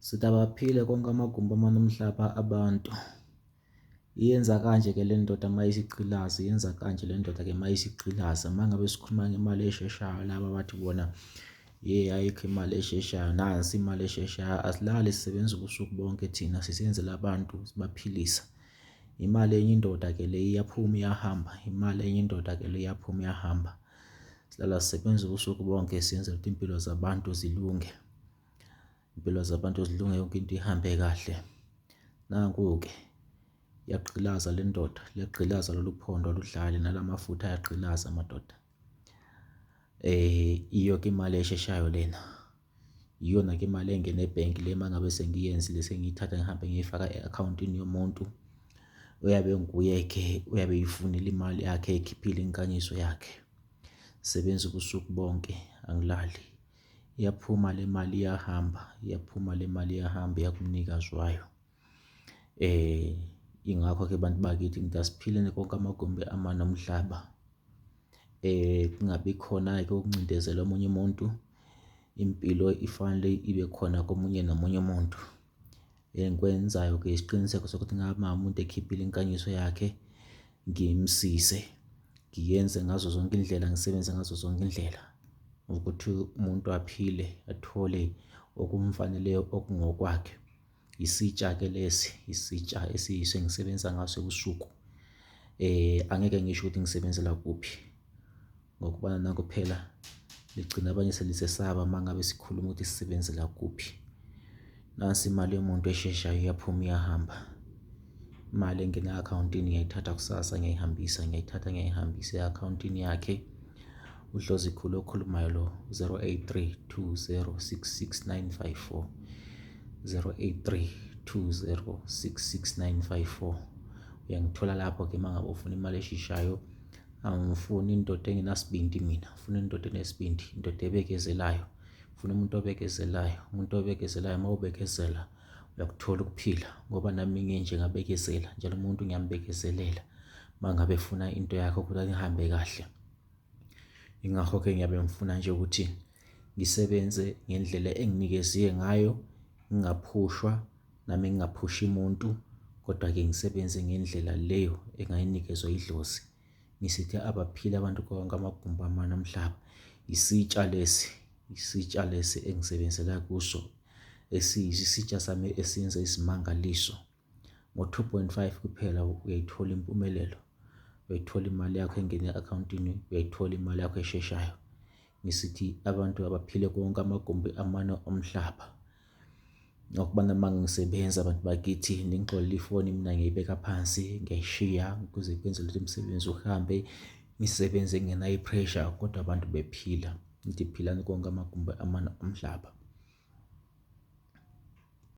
Sithi abaphile konke amagumbi amane omhlaba abantu. Iyenza kanje ke le ndoda uma isigqilaza, iyenza kanje le ndoda ke uma isigqilaza. Uma ngabe sikhuluma ngemali esheshayo laba bathi bona ye ayikho imali esheshayo, nansi imali esheshayo. Asilali sisebenza ubusuku bonke thina sisenzela abantu sibaphilisa. Imali enye indoda ke le iyaphuma iyahamba, imali enye indoda ke le iyaphuma iyahamba. Silala sisebenza ubusuku bonke senzela ukuthi impilo zabantu zilunge. Impilo zabantu zilunge yonke into ihambe kahle. Nanku-ke iyagqilaza le ndoda, liyagqilaza lolu phondo aludlali nalamafutha ayagqilaza madoda. Iyo-ke imali esheshayo lena. Iyona-ke imali engena ebhenki le uma ngabe sengiyenzile sengiyithatha ngihambe ngiyifaka e-akhawuntini yomuntu oyabe nguye-ke uyabe eyifunile imali yakhe eyikhiphile inkanyiso yakhe. Sebenza ubusuku bonke angilali. Iyaphuma le mali iyahamba, iyaphuma le mali iyahamba iya kumnikazi wayo. Ingakho-ke bantu bakithi ngithi asiphileni konke amagumbi amane omhlaba. Kungabi khona-ke ukuncindezela omunye umuntu, impilo ifanele ibe khona komunye nomunye umuntu. Engikwenzayo-ke isiqiniseko sokuthi ngabe uma umuntu ekhiphile inkanyiso yakhe ngimsize, ngiyenze ngazo zonke iy'ndlela, ngisebenze ngazo zonke iy'ndlela ukuthi umuntu aphile athole okumfaneleyo okungokwakhe. Isitsha-ke lesi, isitsha esiyiso engisebenza ngaso ebusuku. Angeke ngisho ukuthi ngisebenzela kuphi ngokubana nakhu phela ligcina abanye selisesaba uma ngabe sikhuluma ukuthi sisebenzela kuphi. Nansi imali yomuntu esheshayo iyaphuma iyahamba. Imali engena e-akhawuntini ngiyayithatha kusasa ngiyayihambisa, ngiyayithatha ngiyayihambisa e-akhawuntini yakhe. UDlozikhulu okhulumayo lo 083 2066954 083 2066954 uyangithola lapho-ke uma ngabe ufuna imali esheshayo. Angifuni indoda engenasibindi mina, ngifuna indoda enesibindi, indoda ebekezelayo. Ngifuna umuntu obekezelayo, umuntu obekezelayo uma ubekezela uyakuthola ukuphila ngoba nami nginje ngabekezela njalo umuntu ngiyambekezelela uma ngabe efuna into yakhe ukuthi ihambe kahle. Ingakho-ke ngiyabe ngifuna nje ukuthi ngisebenze ngendlela enginikeziwe ngayo, ngingaphushwa nami ngingaphushi muntu, kodwa-ke ngisebenze ngendlela leyo engayinikezwa idlozi. Ngisithi abaphile abantu konke amagumbi amane omhlaba. Isitsha lesi, isitsha lesi engisebenzela kuso esiyisitsha sami esenza isimangaliso. Ngo-2.5 kuphela uyayithola impumelelo, uyayithola imali yakho engene e-akhawuntini, uyayithola imali yakho esheshayo. Ngisithi abantu abaphile konke amagumbi amane omhlaba. Ngokubana uma ngisebenza abantu bakithi ningixolele ifoni mina ngiyibeka phansi ngiyayishiya ukuze kwenzele ukuthi umsebenzi uhambe ngisebenze ngingenayo i-pressure kodwa abantu bephila. Ngithi philani konke amagumbi amane omhlaba.